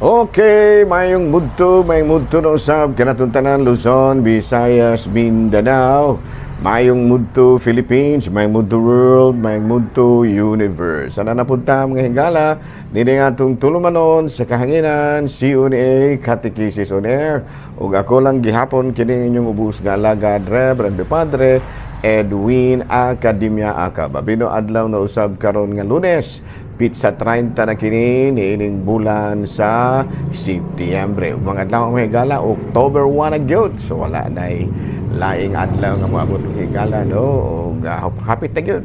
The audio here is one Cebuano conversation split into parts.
Okay, mayong mudto na usab kanatong tanan, Luzon, Visayas, Mindanao. Mayong mudto, Philippines, mayong mudto, world, mayong mudto, universe. Sana napunta, mga higala, nini nga atong tulumanon sa kahanginan, CUNA Catechesis on Air. Ug ako lang gihapon kini inyong ubos nga alagad, Reverend Padre Edwin Academia Acab. Abino adlaw na usab karon nga Lunes, petsa 30 na kini niining bulan sa Setyembre. Ug mga adlaw, mga higala, October 1 na gyud. So wala nay laing adlaw nga moabot ng higala, no, ug hapit na gyud.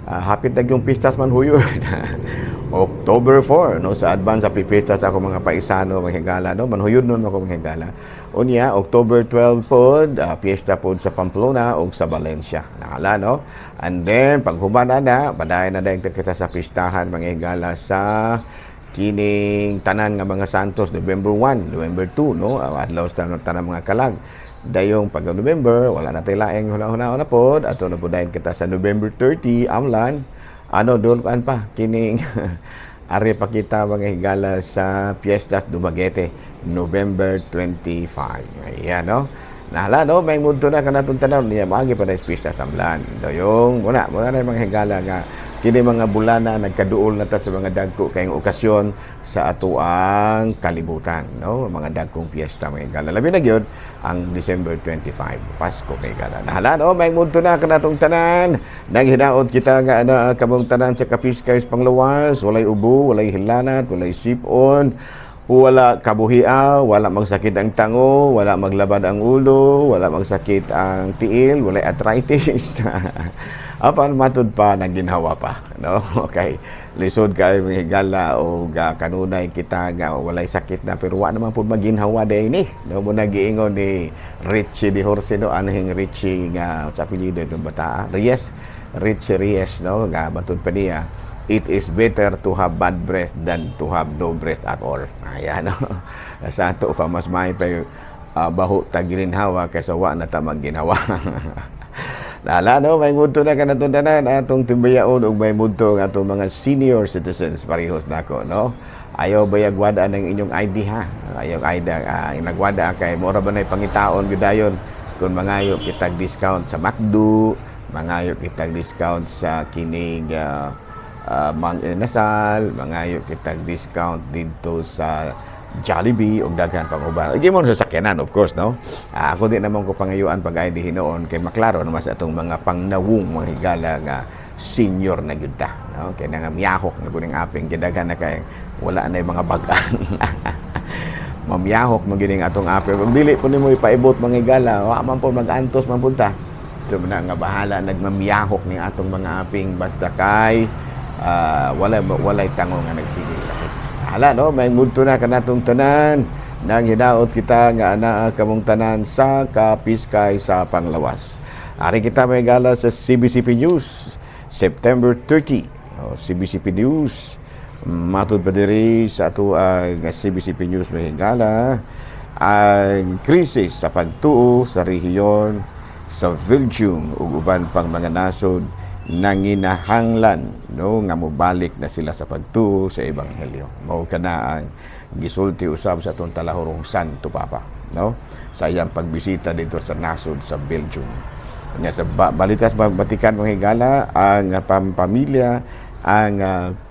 Hapit na yung pistas man huyo. October 4, no, sa advance sa pipista sa ako mga paisano, mga higala, no, manhuyod nun ako, mga higala. Unya October 12 pod, piyesta pod sa Pamplona ug sa Valencia. Nakala, no? And then paghuman na, padayon na dayon kita sa pistahan, mga higala, sa kining tanan nga mga santos, November 1, November 2, no, adlaw sa tanan mga kalag. Dayong pag November, wala na tayo laing huna-huna na pod ato na pod dayon kita sa November 30, amlan ano doon kuan pa kining ari pa kita, mga higala, sa Fiestas Dumaguete, November 25. Ayan, no. Nahala, no, may mudto na kanatong tanan niya maagi pa na pista sa amlan. Dayong muna muna na mga higala nga kini mga bulana nagkaduol na ta sa mga dagko kayong okasyon sa atoang kalibutan, no, mga dagkong piyesta, mga higala, labi na gyud ang December 25, Pasko kay higala. Nahala, no, may mudto na kanatong tanan. Naghinaot kita nga ana kamong tanan sa kapiskay sa panglawas, walay ubo, walay hilanat, walay sipon, wala kabuhia, wala magsakit ang tango, wala maglabad ang ulo, wala magsakit ang tiil, walay arthritis. Apan matud pa nagginhawa pa, no? Okay. Lisod kay mga higala o kanunay kita nga walay sakit na pero wa naman pud maginhawa day ni. No mo nagiingon ni Richie de Jorge, no, anhing Richie nga sa apelyido itong bata, Reyes, Richie Reyes, no, nga matud pa niya, "It is better to have bad breath than to have no breath at all." Ayan, no? Sa ato pa, mas may pa baho ta gininhawa kaysa wa na ta magginhawa. Lala, no, may mudto na kanatong tanan atong timbayaon ug may mudto ang atong mga senior citizens parehos nako, no. Ayaw bayag wada ng inyong ID ha. Ayaw ID nagwada kay mura ba nay pangitaon gyud dayon kung mangayo kitag discount sa McDo, mangayo kitag discount sa kining Mang Inasal, mangayo kitag discount didto sa Jollibee ug daghan pang uban. Igi mo sa sakyanan, of course, no. Ako di naman ko pangayuan pag ID hinuon kay maklaro naman sa atong mga pangnawong, mga higala, nga senior na gyud ta, no? Kay nga miyahok na gud ang aping gidaghan na kay wala na yung mga bag-an. Mamiyahok man gyud atong aping. Kung dili po nimo ipaibot, mga higala, wa man po mag-antos man punta. So na nga bahala nagmamiyahok ni atong mga aping basta kay wala walay tango nga nagsige sakit. Hala, no, may mudto na kanatong tanan. Nang hinaot kita nga anaa kamong tanan sa kapiskay sa panglawas. Ari kita may gala sa CBCP News, September 30. Oh, CBCP News. Matud pa diri sa ato nga CBCP News, may higala, ang krisis sa pagtuo sa rehiyon sa Belgium ug uban pang mga nasod nanginahanglan, no, nga mobalik na sila sa pagtuo sa ebanghelyo. Mao kana ang gisulti usab sa atong talahurong Santo Papa, no, sa iyang pagbisita dito sa nasod sa Belgium. Nya sa balita sa Vatican, mga higala, ang pampamilya, ang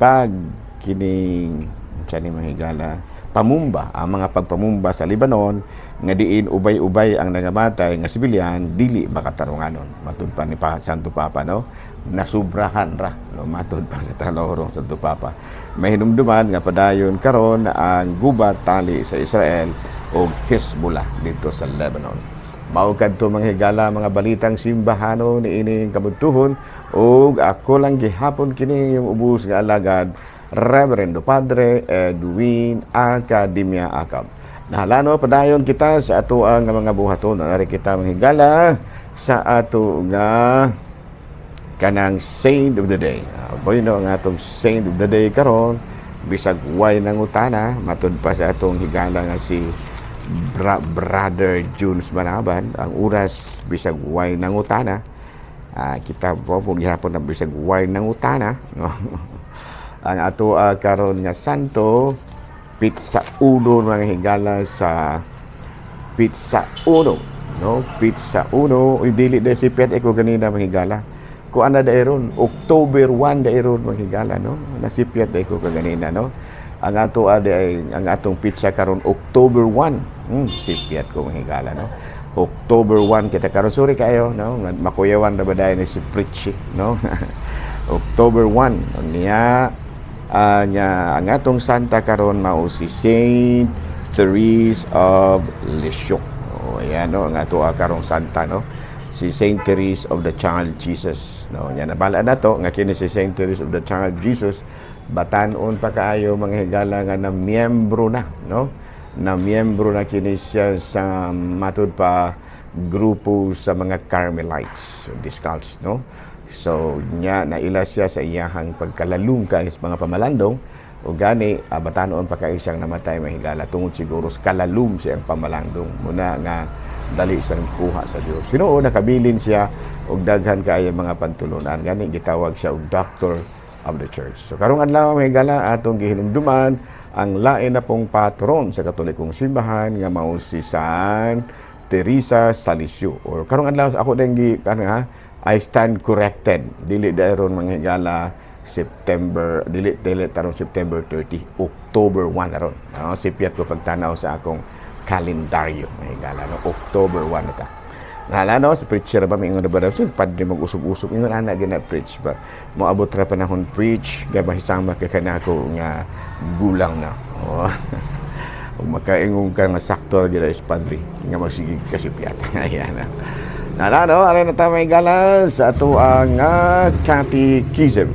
pag kining siya ni, mga higala, pamumba, ang mga pagpamumba sa Lebanon nga diin ubay-ubay ang nangamatay nga sibilyan dili makatarunganon, matud pa ni pa Santo Papa, no, nasubrahan ra, no, matud pa sa talahurong Santo Papa. Mahinumduman nga padayon karon ang gubat tali sa Israel ug Hezbollah dito sa Lebanon. Mao kadto, mga higala, mga balitang simbahano niining kabudtuhon ug ako lang gihapon kini yung ubos nga alagad, Reverendo Padre Edwin Academia Acab. Nahalano, padayon kita sa ato ang mga buhaton. Ari kita, mga higala, sa ato nga kanang saint of the day. Bueno, ang atong saint of the day karon bisag way nangutana, matud pa sa atong higala nga si Brother Junes Manaban, ang oras bisag way nangutana. Kita po po gihapon ang bisag way nangutana, no? Ang ato karon nga santo Pizza Uno, mga higala, sa Pizza Uno, no? Pizza Uno. Uy, dili dahil si Piat ko ganina, mga higala. Kuan na dairon, October 1 dairon, mga higala, no? Nasipyat dahil ko kaganina, no? Ang ato ade ay ang atong pizza karon October 1. Sipyat ko, mga higala, no? October 1 kita karon. Sorry kayo, no? Makuyawan na ba dahil ni si Pritchie, no? October 1. Niya nya ang atong santa karon mao si Saint Therese of Lisieux. Oh, ayan, no, ang ato karong santa, no? Si Saint Therese of the Child Jesus, no? Nya nabala na to nga kini si Saint Therese of the Child Jesus batan-on pa kaayo, mga higala, nga na miyembro na, no? Na miyembro na kini siya sa matud pa grupo sa mga Carmelites Discalced, no? So nya naila siya sa iyahang pagkalalum kay sa mga pamalandong o gani batan-on pa kayo siyang namatay, mahigala, tungod siguro sa kalalum siyang pamalandong muna nga dali siyang kuha sa Dios. Hinuon nakabilin siya og daghan kaayo mga pantulunan, gani gitawag siya og Doctor of the Church. So karong adlaw, mga higala, atong gihinumduman ang lain na pong patron sa Katolikong Simbahan nga mao si San Teresa sa Lisieux. Or karong adlaw ako din gi ano ha, I stand corrected. Dili dairon, mga higala, September, dili dili tarong September 30, October 1 aron. No, sipyat ko pagtanaw sa akong kalendaryo, mga higala, no? October 1 na ta. Nala, no, sa preacher ba, may ingon na ba daw, "Sir, padre, mag-usog-usog," ingon ana gina preach ba. Moabot ra panahon, preach, nga mahisama ka kanako nga gulang na. Oh. Ug makaingong ka nga sakto ra is padre nga masigig kasipyat. Ayan na. Nala, no, aray na ta, mga higala, sa ato ang catechism.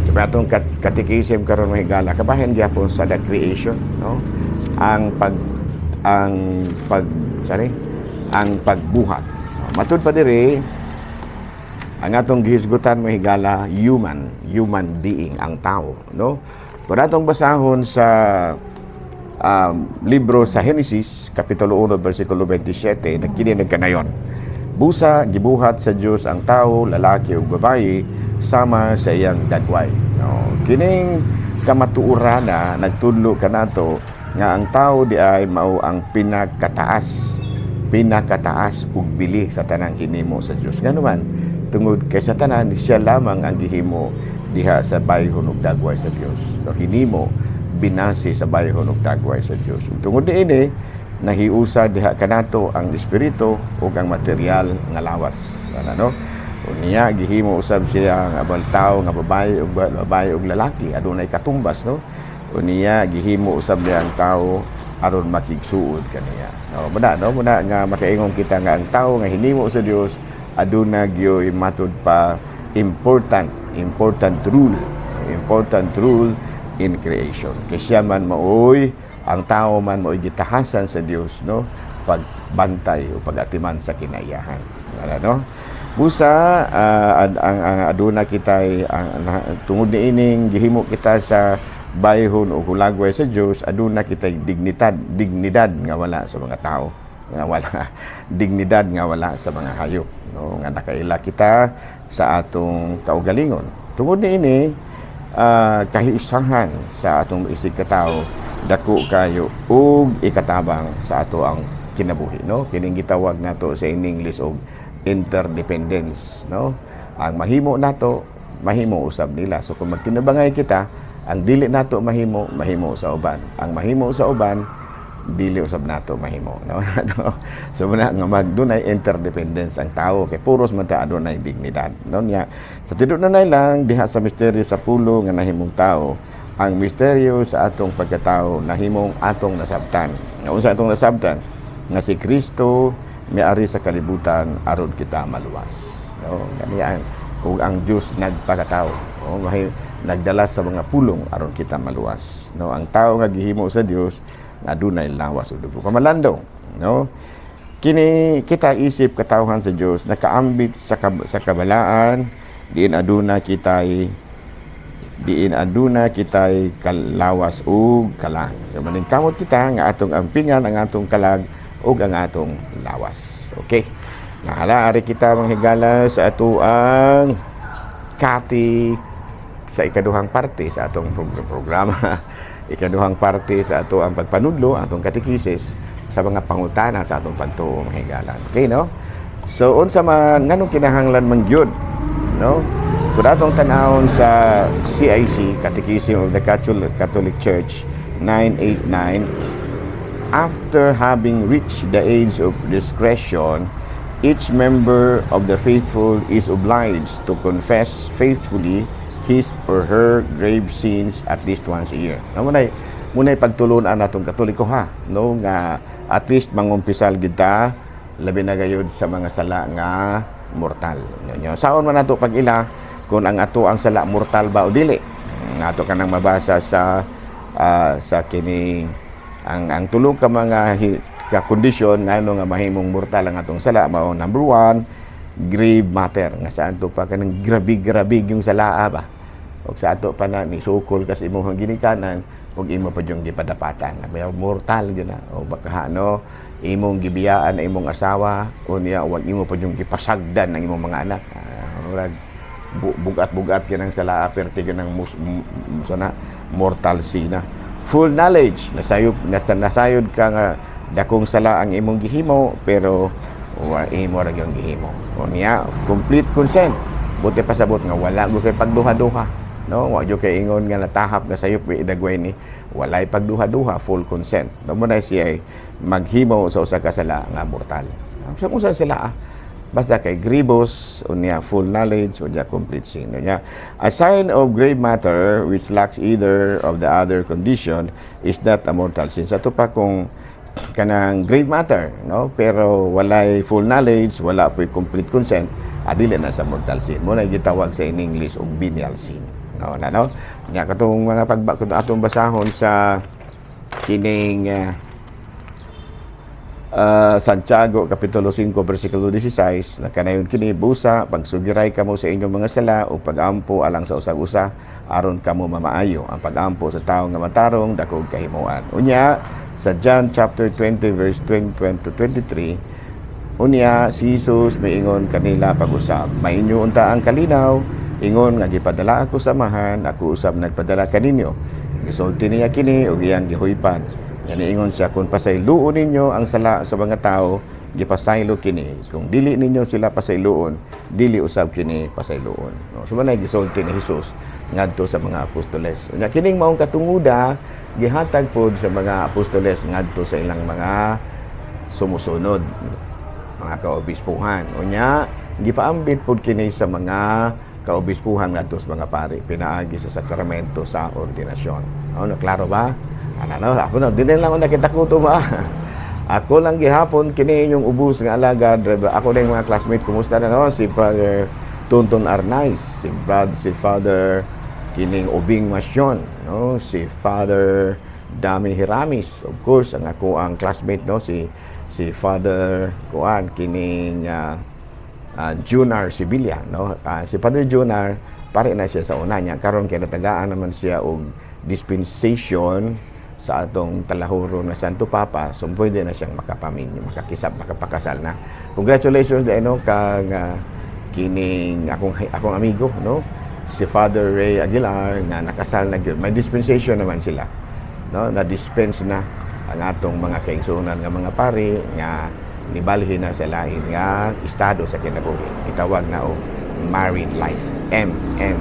Sa atong catechism karon, mga higala, kabahin gyapon sa the creation, no? Ang pag sorry, ang pagbuhat. Matud pa diri, ang atong gihisgutan, mga higala, human being, ang tao, no? Pero atong basahon sa libro sa Genesis, Kapitulo 1, versikulo 27, nagkini nagkanayon. Busa, gibuhat sa Dios ang tao, lalaki ug babayi, sama sa iyang dagway. No? Kining kamatuoran na nagtudlo kanato nga ang tao di ay mao ang pinakataas pinakataas ug bili sa tanang hinimo sa Dios. Ngano man, tungod kay sa tanan siya lamang ang gihimo diha sa bayhon ug dagway sa Dios. No, hinimo binase sa bayhon ug dagway sa Dios. Ug tungod niini nahiusa diha kanato ang espiritu ug ang material nga lawas. Ano, no? Unya gihimo usab siya nga abang tao nga babae ug lalaki, adunay katumbas, no? Unya gihimo usab niya ang tao aron makigsuod kaniya. No, muna, no, muna nga makaingon kita nga ang tao nga hinimo sa Dios aduna gyoy matud pa important important rule in creation. Kay siya man maoy ang tao man maoy gitahasan sa Dios, no, pagbantay o pagatiman sa kinaiyahan. Ano, no? Busa ang aduna kitay ang tungod niining gihimo kita sa bayhon o hulagway sa Dios, aduna kitay dignidad dignidad nga wala sa mga tao, nga wala dignidad nga wala sa mga hayop, no, nga nakaila kita sa atong kaugalingon. Tungod niini kahiusahan sa atong isig katawo dako kayo ug ikatabang sa ato ang kinabuhi, no? Kining gitawag nato sa in English og interdependence, no? Ang mahimo nato, mahimo usab nila. So kung magtinabangay kita, ang dili nato mahimo, mahimo sa uban. Ang mahimo sa uban, dili usab nato mahimo, no? No? So muna nga magdunay interdependence ang tao kay puros man ta adunay dignidad, no? Nya sa tidunay lang diha sa misteryo sa pulo nga nahimong tao, ang misteryo sa atong pagkatao nahimong atong nasabtan. Nga unsa atong nasabtan? Nga si Kristo miari sa kalibutan aron kita maluwas, no? Gani ang ug ang Dios nagpakatao, no? Nagdala sa mga pulong aron kita maluwas, no? Ang tao nga gihimo sa Dios nga adunay lawas ug dugo. Pamalandong, no? Kini kita isip katawhan sa Dios nakaambit sa kabalaan diin aduna kitay kalawas ug kalag. So maningkamot kita nga atong ampingan ang atong kalag ug ang atong lawas. Okay. Nahala ari kita, mga higala, sa atoang kati sa ikaduhang parte sa atong programa. Ikaduhang parte sa ato ang pagpanudlo, atong katekisis sa mga pangutana sa atong pagtuo, mga higalan. Okay, no? So unsa man, nganong kinahanglan man gyud, no? Kung atong tanawon sa CIC, Catechism of the Catholic Church 989, after having reached the age of discretion, each member of the faithful is obliged to confess faithfully his or her grave sins at least once a year. No, muna'y pagtulunan natong Katoliko ha, no, nga at least mangumpisal gid ta, labi na gayud sa mga sala nga mortal. Nyo, saon man nato pag-ila kung ang ato ang sala mortal ba o dili? Ato kanang mabasa sa kini ang tulo ka mga ka kondisyon ngano nga mahimong mortal ang atong sala. Mao number one, grave matter, nga sa ato pa kanang grabe-grabe yung sala ba, og sa ato pa na nisukol kas imong ginikanan ug imo pa yung gipadapatan, may mortal gyud na. O baka no, imong gibiyaan ang imong asawa unya wag imo pa yung gipasagdan ang imong mga anak. Murag bugat-bugat gyud ang sala, perti gyud ang sana mortal sin na. Full knowledge, nasayod, nasayod ka nga dakong sala ang imong gihimo, pero wa imo ra gyud gihimo. Unya complete consent, buti pasabot nga wala gyud kay pagduha-duha, no? Wa gyud kay ingon nga natahap nga sayop idagway ni, walay pagduha-duha, full consent, no? Mo na siya maghimo sa usa ka sala nga mortal. Sa kung saan sila basta kay grievous, unya full knowledge, unya complete sin. Unya a sign of grave matter which lacks either of the other condition is that a mortal sin. Sa ato pa kung kanang grave matter, no, pero walay full knowledge, wala po'y complete consent, adili na sa mortal sin. Mo na gitawag sa in English og venial sin, no? Na no, nya katong mga pagba kung atong basahon sa kining Santiago Kapitulo 5 versikulo 16, nakanayon kini: "Busa pagsugiray kamo sa inyong mga sala o pagampo alang sa usag-usa aron kamo mamaayo. Ang pagampo sa tawo nga matarong dakog kahimuan." Unya sa John chapter 20 verse 20 to 23, unya si Jesus miingon kanila pag-usab, "Mainyo unta ang kalinaw ingon nga gipadala ako sa Amahan, ako usab nagpadala kaninyo." Gisulti niya kini ug iyang gihuypan. Yan, ingon siya, "Kung pasayloon ninyo ang sala sa mga tao, gipasaylo kini. Kung dili ninyo sila pasayloon, dili usab kini pasayloon." No? So manay gisulti ni Jesus ngadto sa mga apostoles. Unya kining maong katunguda gihatag pod sa mga apostoles ngadto sa ilang mga sumusunod, mga kaobispuhan. Unya gipaambit pod kini sa mga kaobispuhan ngadto sa mga pari pinaagi sa sakramento sa ordinasyon. Ano, klaro ba? Ano, no? Ako na, di na lang ako nakita ko ito ba? Ako lang gihapon kini inyong ubos nga alagad. Ako na yung mga classmate, kumusta na, no? Si Brother Tonton Arnaiz, si Father kining Ubing Masyon, no? Si Father Dami Hiramis. Of course, ang ako ang classmate, no, si Father kuan kining Junar Sibilia, no? Si Father Junar pare na siya sa una niya, karon kay natagaan naman siya og dispensation sa atong talahuro na Santo Papa, so pwede na siyang makapaminyo, makakisab, makapakasal na. Congratulations din, no, kang kining akong amigo, no, si Father Ray Aguilar nga nakasal na gyud. May dispensation naman sila, no? Na dispense na ang atong mga kaigsuonan nga mga pari nga nibalhin na sa lain nga estado sa kinabuhi. Itawag na og married life. M M.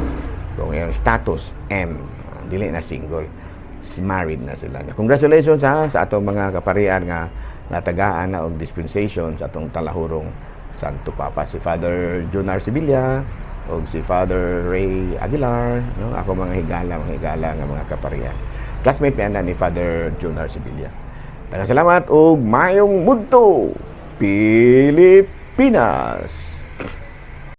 Kung yung status M, dili na single, married na sila. Congratulations ha sa atong mga kaparian nga natagaan na og dispensation sa atong talahurong Santo Papa, si Father Junar Sibilia o si Father Ray Aguilar, no? Ako mga higala nga mga kaparian. Classmate niya ni Father Junar Sibilia. Daghang salamat ug maayong mudto, Pilipinas.